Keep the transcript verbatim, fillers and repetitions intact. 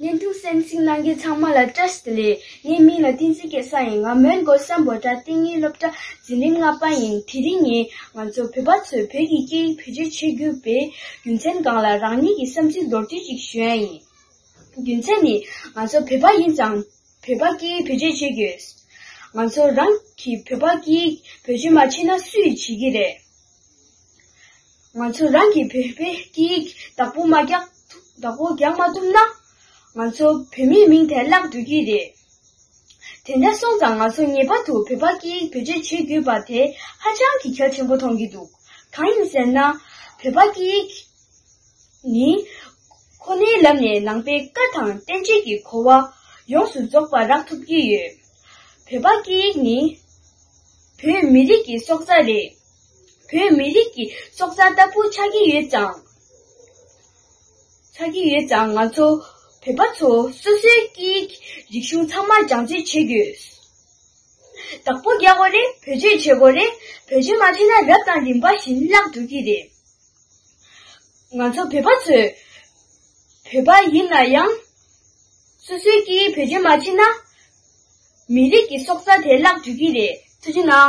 བརྙན་ཐུང་གསན་གཟིགས་གནང་མཁན་ཚང་མ་ལ་བཀྲ་ཤིས་བདེ་ལེགས། ངའི་མིང་ལ་བསྟན་འཛིན་སྐལ་བཟང་ཡིན། ང་མོན་གྷོ་སམ་བྷོ་ཊ་ཏིང་ངེ་སློབ་གྲྭ་འཛིན་རིམ་ལྔ་པ་ཡིན། དེ་རིང་ངས་ང་ཚོ་བོད་པ་ཚོས་བོད་ཀྱི་སྐད་ཡིག་བེད་སྤྱོད་བྱེད་དགོས་པའི་རྒྱུ་མཚན་སྒང་ལ་རང་ཉིད་ཀྱི་བསམ་ཚུལ་མདོར་བསྡུས་ཤིག་ཞུ་ཡ་ཡིན། རྒྱུ་མཚན་ནི་ང་ཚོ་བོད་པ་ཡིན་ཙང་བོད་པ་སྐད་ཡིག་བེད་སྤྱོད་བྱེད་དགོས། ང་ཚོ་རང་གི་བོད་པ་སྐད་ཡིག་བེད་སྤྱོད་མ་བྱས་ན་སུས་བྱེད་ཀྱི་རེད། ང་ཚོ་རང་གི་བོད་པའི་སྐད་ཡིག་བདག་པོ་མ་རྒྱག་ཐུབ། བདག་པོ་རྒྱག་མ་ཐུབ་ན། ང་ཚོ་བོད་མིའི་མིང་དེ་བརླག་འགྲོ་གི་རེད། དེ་འདྲ་སོང་ཙང་ང་ཚོ་ངེས་པར་དུ་བོད་པ་སྐད་ཡིག་བེད་སྤྱོད་བྱེད་དགོས་པ་དེ་ཧ་ཅང་གི་གལ་ཆེན་པོ་མཐོང་གི་འདུག་གང་ཡིན་ཟེར་ན། བོད་པ་སྐད་ཡིག་ནི་ཁོ་ནའི་ལམ་ནས་ནང་པའི་བཀའ་དང་བསྟན་བཅོས་ཀྱི་གོ་བ་ཡོངས་སུ་རྫོགས་པ་རག་ཐུབ་ཀྱི་ཡོད། བོད་པ་སྐད་ཡིག་ནི་བོད་མི་རིགས་ཀྱི་སྲོག་རྩ་རེད། བོད་མི་རིགས་ཀྱི་སྲོག་རྩ་ལྟ་བུ་ཆགས་ཀྱི་ཡོད་ཙང་། ཆགས་ཀྱི་ཡོད་ཙང་ང་ཚོ་བོད་པ་ཚོ་སོ་སོའི་སྐད་ཡིག་རིག་གཞུང་ཚང་མ་སྦྱང་བརྩོན་བྱེད་དགོས། བདག་པོ་རྒྱག་དགོས་རེད། བེད་སྤྱོད་བྱེད་དགོས་རེད། བེད་སྤྱོད་མ་བྱས་ན་རབ་དང་རིམ་པ་བཞིན་བརླག་འགྲོ་གི་རེད། ང་ཚོ་བོད་པ་ཚོས་བོད་པ་ཡིན་ན་ཡང་སོ་སོའི་སྐད་ཡིག་བེད་སྤྱོད་མ་བྱས་ན་མི་རིགས་ཀྱི་སྲོག་རྩ་དེ་བརླག་འགྲོ་གི་རེད། ཐུགས་རྗེ་གནང་།